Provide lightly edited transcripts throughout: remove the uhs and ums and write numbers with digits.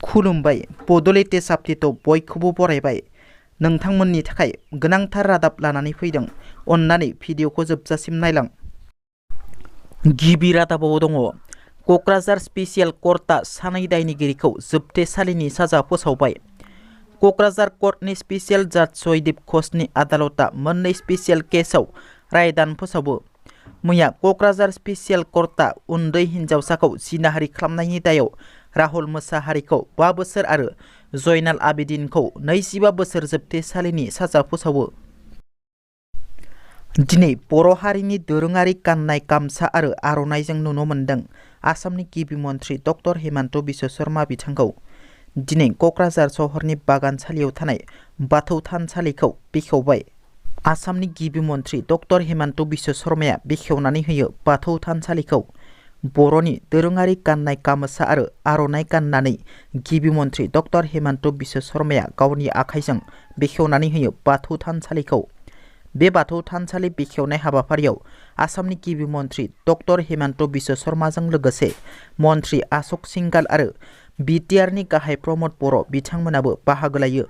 खुलुमबाय बड'लेण्ड टेस्ट आपडेटआव बयखौबो बरायबाय। नोंथांमोननि थाखाय गोनांथार रादाब लानानै फैदों। अन्नानै भिडिअखौ जोबजासिम नायलां। गिबि रादाबाव दङ क'क्राझार स्पेसियेल कर्टआ सानै दायनिगिरिखौ जोबथेसालिनि साजा फोसावबाय। क'क्राझार कर्टनि स्पेसियेल जाज जयदीप घोषनि आदालतआ मोननै स्पेसियेल केसआव रायदान फोसावो। मैया क'क्राझार स्पेसियेल कर्टआ उन्दै हिन्जावसाखौ जिनाहारि खालामनायनि दायाव राहुल मोसाहारिखौ 5 बोसोर आरो जयनाल आबिदिनखौ 25 बोसोर जोबथेसालिनि साजा फोसावो। दिनै बर' हारिनि दोरोङारि गाननाय गामसा आरो आर'नाइजों नुनो मोन्दों। आसामनि गिबि मन्थ्रि डक्टर हिमन्त बिश्व शर्मा बिथांखौ दिनै क'क्राझार सहरनि बागानसालियाव थानाय बाथौ थानसालिखौ बेखेवबाय। आसामनि गिबि मन्थ्रि डक्टर हिमन्त बिश्व शर्माया बेखेवनानै होयो बाथौ थानसालिखौ। बर'नि दोरोङारि गाननाय गामसा आरो आर'नाइ गाननानै गिबि मन्थ्रि डक्टर हिमन्त बिश्व शर्माया गावनि आखाइजों बेखेवनानै होयो बाथौ थानसालिखौ। बे बाथौ थानसालि बेखेवनाय हाबाफारियाव आसामनि गिबि मन्थ्रि डक्टर हिमन्त बिश्व शर्माजों लोगोसे मन्थ्रि अशोक सिंघाल आरो बिटिआरनि गाहाय प्रमद बर' बिथांमोनाबो बाहागो लायो।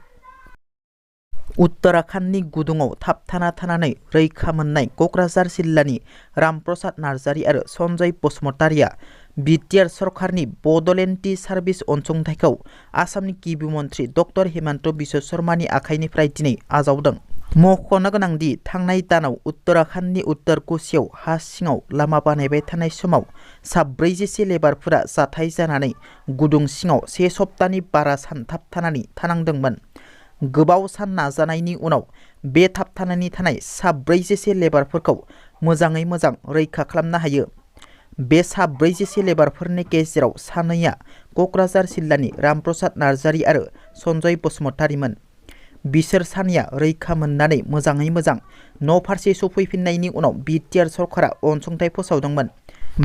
उत्तराखन्डनि गुदुङाव थाबथाना थानानै रैखा मोननाय क'क्राझार जिल्लानि रामप्रसाद नार्जारी आरो सन्जय बसुमतारीया बिटिआर सरकारनि बड'लेण्ड टि सार्भिस अनसुंथाइखौ आसामनि गिबि मन्थ्रि डक्टर हिमन्त बिश्व शर्मानि आखाइनिफ्राय दिनै आजावदों। मख'नो गोनांदि थांनाय दानाव उत्तराखन्डनि उत्तर कुसियाव हा सिङाव लामा बानायबाय थानाय समाव 47 लेबारफोरा जाथाय जानानै गुदुं सिङाव 1 सप्तानि बारा सान थाबथानानै थानांदोंमोन। गोबाव सान नाजानायनि उनाव बे थाबथानानै थानाय 47 लेबारफोरखौ मोजाङै मोजां रैखा खालामनो हायो। बे 47 लेबारफोरनि गेजेराव सानैया क'क्राझार जिल्लानि रामप्रसाद नार्जारी आरो सन्जय बसुमतारीमोन। बिसोर सानैया रैखा मोननानै मोजाङै मोजां न' फारसे सफैफिननायनि उनाव बिटिआर सरकारा अनसुंथाइ फोसावदोंमोन।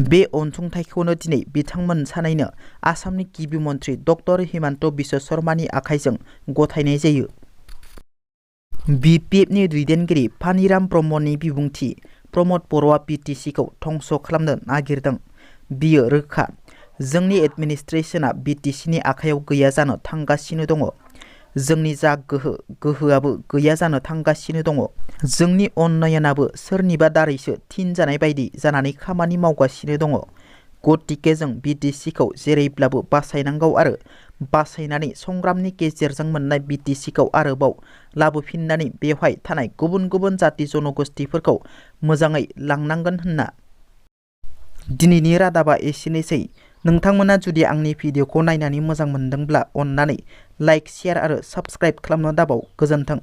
बे अनसुंथाइखौनो दिनै बिथांमोन सानैनो आसामनि गिबि मन्थ्रि डक्टर हिमन्त बिश्व शर्मानि आखाइजों गथायनाय जायो। बिपिएफनि दैदेनगिरि पानिराम ब्रह्मनि बिबुंथि प्रमद बर'आ बिटिसिखौ धंस खालामनो नागिरदों। बियो रोखा। जोंनि एडमिनिस्ट्रेशना बिटिसिनि आखायाव गैया जानो थांगासिनो दङ। जोंनि जा गोहोआबो गैया जानो थांगासिनो दङ। जोंनि उन्नयनाबो सोरनिबा दारैसो थिनजानाय बायदि जानानै खामानि मावगासिनो दङ। गतिके जों बिटिसिखौ जेरैब्लाबो बासायनांगौ आरो बासायनानै संग्रामनि गेजेरजों मोननाय बिटिसिखौ आरोबाव लाबोफिननानै बेवहाय थानाय गुबुन गुबुन जाति जनगोष्ठीफोरखौ मोजाङै लांनांगोन होनना। दिनैनि रादाबा एसेनोसै। नोंथांमोना जुदि आंनि भिडिअखौ नायनानै मोजां मोनदोंब्ला अन्नानै लाइक, शेयार आरो साबस्क्राइब खालामनो दाबाव। गोजोन्थों।